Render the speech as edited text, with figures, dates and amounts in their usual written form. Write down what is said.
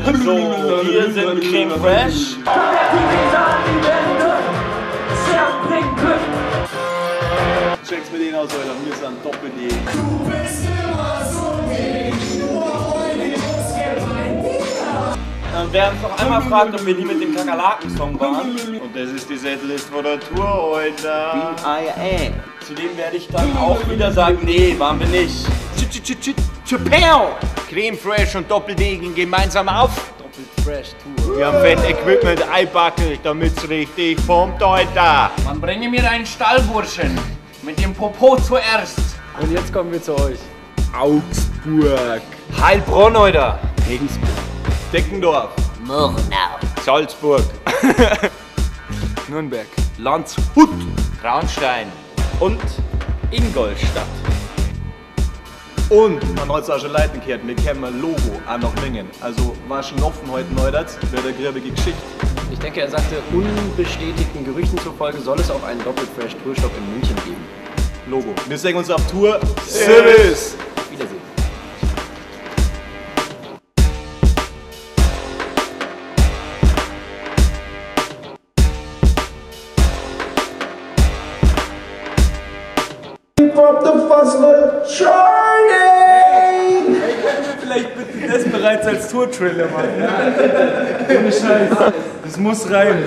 Also, wir sind Creme Fraiche. Check's mit denen aus, Alter. Wir sind Doppel-D. Du bist immer so nicht, nur heute muss gemein. Dann werden uns noch einmal fragt, ob wir die mit dem Kakerlaken-Song waren. Und das ist die Setlist von der Tour, Alter. B.I.A. Zudem werde ich dann auch wieder sagen, nee, waren wir nicht. Creme Fraiche und Doppel-D gehen gemeinsam auf. Doppelt Fresh Tour. Wir haben fett Equipment einpackelt, damit's richtig pumpt, Alter. Man bringe mir einen Stallburschen. Mit dem Popo zuerst. Und jetzt kommen wir zu euch. Augsburg. Heilbronn, Alter. Regensburg. Deckendorf. Murnau. Salzburg. Nürnberg. Landshut. Traunstein. Und Ingolstadt. Und man hat es auch schon Leuten gehört, wir kennen Logo auch noch Lingen. Also war schon offen heute Neudatz, wäre der grimmige Geschichte. Ich denke, er sagte, unbestätigten Gerüchten zufolge soll es auch einen Doppelt-Fresh Tourstopp in München geben. Logo. Wir sehen uns auf Tour. Servus! Wiedersehen. Hey, können wir vielleicht bitte das bereits als Tour-Trailer machen? Ohne Scheiß. Das muss rein.